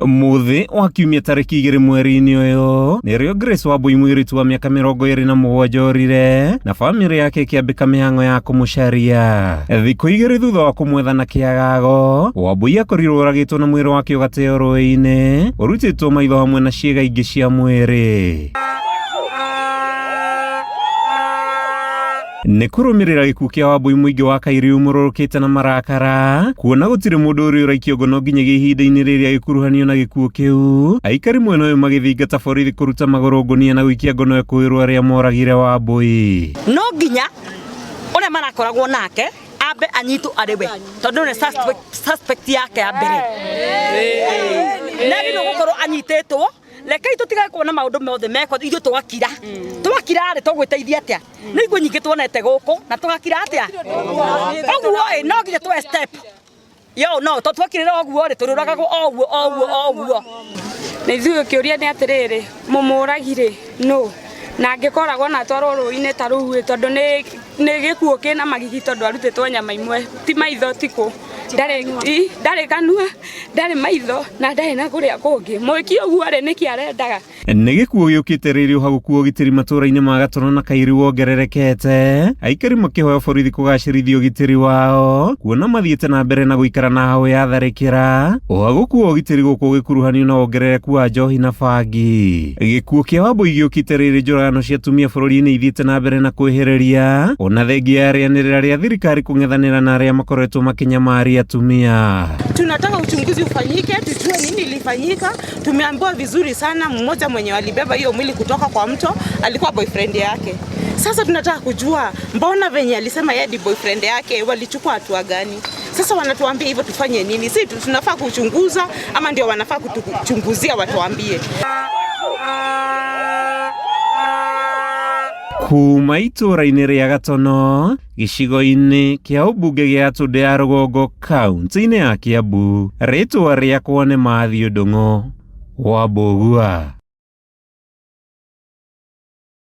Mũthĩ wa kiumia tarĩki 2 mweri-inĩ ũyũ nĩrĩo Grace Wambui mũirĩtu wa mĩaka 27 orire na bamĩrĩ yake ĩkĩambĩka mĩhang'o ya kũmũcaria. Thikũ 2 thutha wa kũmwetha na kĩagago, Wambui akorirwo oragĩtwo na mwĩrĩ wake ũgateo rũĩ-inĩ ũrutĩtwo maitho hamwe na ciĩga ingĩ cia mwĩrĩ. Nĩ kũrũmĩrĩra gĩkuũ kĩa Wambui mũingĩ wa Kairiu mũrũrũkĩte na marakara kuona gũtirĩ mũndũ ũrĩ ũraikio ngono nginyagia ihinda-inĩ rĩrĩa agĩkuruhanio na gĩkuũ kĩu. Aikari mwena ũyũ magĩthingata borithi kũruta magũrũ ngũnia na gũikia ngono ekũĩrwo arĩa moragire Wambui. No nginya ũrĩa marakoragwo nake ambe anyitwo arĩ we tondũ nĩ suspect yake ya mbere nĩ agĩrĩirwo gũkorwo anyitĩtwo. Rekei tũtigage kuona maũndũ mothe mekwo ithuĩ tũgakira. Twakira rĩ tũgwĩteithia atĩa? Nĩ iguũ nyingĩ tuonete gũkũ na tũgakira atĩa? Ũguo ĩ no nginya tuoe step yo no to twakirĩra ũguo rĩ tũrĩũragagwo o ũguo o ũguo o ũguo. Na ithuĩ kĩũria nĩ atĩrĩrĩ, mũmũragi rĩ nũ? Na angĩkoragwo na atwarwo rũĩ-inĩ ta rũu ĩ, tondũ nĩ gĩkuũ kĩna magigi tondũ arutĩtwo nyama imwe, ti maitho ti kũ, ndarĩ kanua, ndarĩ maitho na ndarĩ na kũrĩa kũngĩ. Mwĩki ũguo rĩ nĩkĩ arendaga? Nĩ gĩkuũ gĩũkĩte rĩrĩ ũhagũku wa ũgitĩri matũũra-inĩ ma Gatũrũ na Kairu wongererekete, aikari makĩhoya borithi kũgacĩrithia ũgitĩri wao kuona mathiĩte na mbere na gũikara na hau ya tharĩkĩra. Ũhagũku wa ũgitĩri gũkũ ũgĩkuruhanio na wongerereku wa njohi na bangi. Gĩkuũ kĩa Wambui gĩũkĩte rĩrĩ njũragano cia atumia bũrũri-inĩ ithiĩte na mbere na kwĩhĩrĩria, ona thengia ya rĩanĩrĩra rĩa thirikari kũng'ethanĩra na arĩa makoretwo makĩnyamaria atumia. Tunataka uchunguzi ufanyike, tujue nini ilifanyika. Tumeambiwa vizuri sana, mmoja mwenye alibeba hiyo mwili kutoka kwa mto alikuwa boyfriend yake. Sasa tunataka kujua mbona venye alisema yeye ni boyfriend yake walichukua hatua gani? Sasa wanatuambia hivyo tufanye nini? Si tunafaa kuchunguza ama ndio wanafaa kutuchunguzia watuambie? Kuma itũũra-inĩ rĩa Gatono gĩcigo-inĩ kĩa ũmbunge gĩa Tũndũ ya Rũgongo kaunti-inĩ ya Kiambu, rĩtwa rĩakwa nĩ Matthew Ndung'u wa Mbũgua.